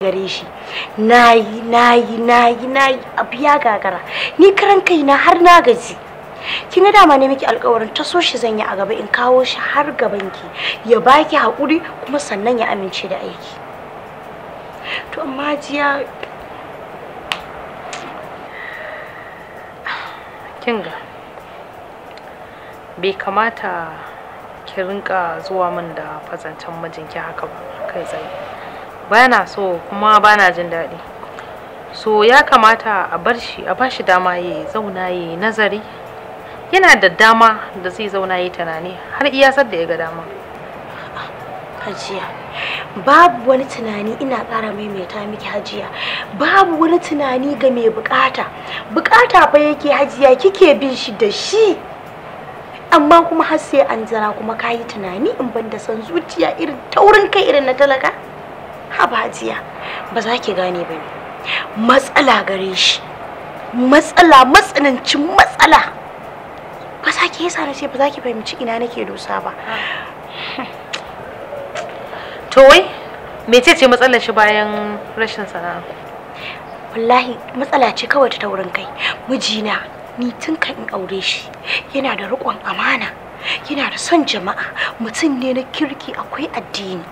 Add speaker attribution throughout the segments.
Speaker 1: Gare shi nayi nayi nayi nayi, abu ya gagara. Ni karan kaina har na gaji. Kin ga dama ne miki alƙawarin ta so shi zan yi a gaba, in kawo shi har gaban ki, ya baki haƙuri, kuma sannan ya amince da aiki. To amma jiya
Speaker 2: Kinga, bai kamata ki rinka zuwa min da fazancen mijinki haka ba kai tsaye. Bana so kuma bana jin daɗi. So ya kamata a bar shi, a bashi dama ya zauna ya nazari. Yana da dama da zai zauna ya tunani har iya sadda ya ga dama.
Speaker 1: Hajiya, babu wani tunani, ina ƙara maimaita miki Hajiya, babu wani tunani ga mai bukata. Bukata fa yake Hajiya, kike bin shi da shi, amma kuma har sai an jira kuma kayi tunani, in ban da san zuciya irin taurin kai irin na talaka. Haba Hajiya, ba za ki gane ba ne. Matsala gare shi, matsala, matsanancin matsala. Ba za ki yasa na ce ba za ki fahimci ina nake dosa ba.
Speaker 2: To wai mecece matsalar shi bayan rashin sana'a?
Speaker 1: Wallahi matsala ce kawai ta taurin kai. Mijina ni tun kan in aure shi yana da riƙon amana, yana da son jama'a, mutum ne na kirki, akwai addini.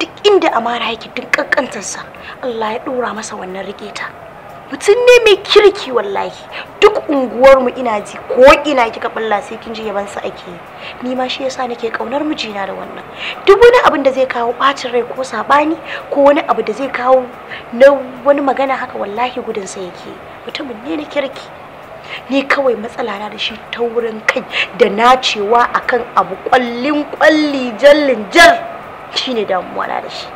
Speaker 1: Duk inda amana yake, duk kankantarsa Allah ya ɗora masa wannan riƙe ta. Mutum ne mai kirki wallahi. Duk unguwarmu ina ji ko ina kika balla sai kin ji yabansa ake yi. Ni ma shi yasa nake kaunar mijina da wannan. Duk wani abin da zai kawo bacin rai ko sabani ko wani abu da zai kawo na wani magana haka, wallahi gudun sa yake. Mutumin ne na kirki. Ni kawai matsala na da shi taurin kai da nacewa akan abu kwallin kwalli jallin jal, shine damuwa na da shi.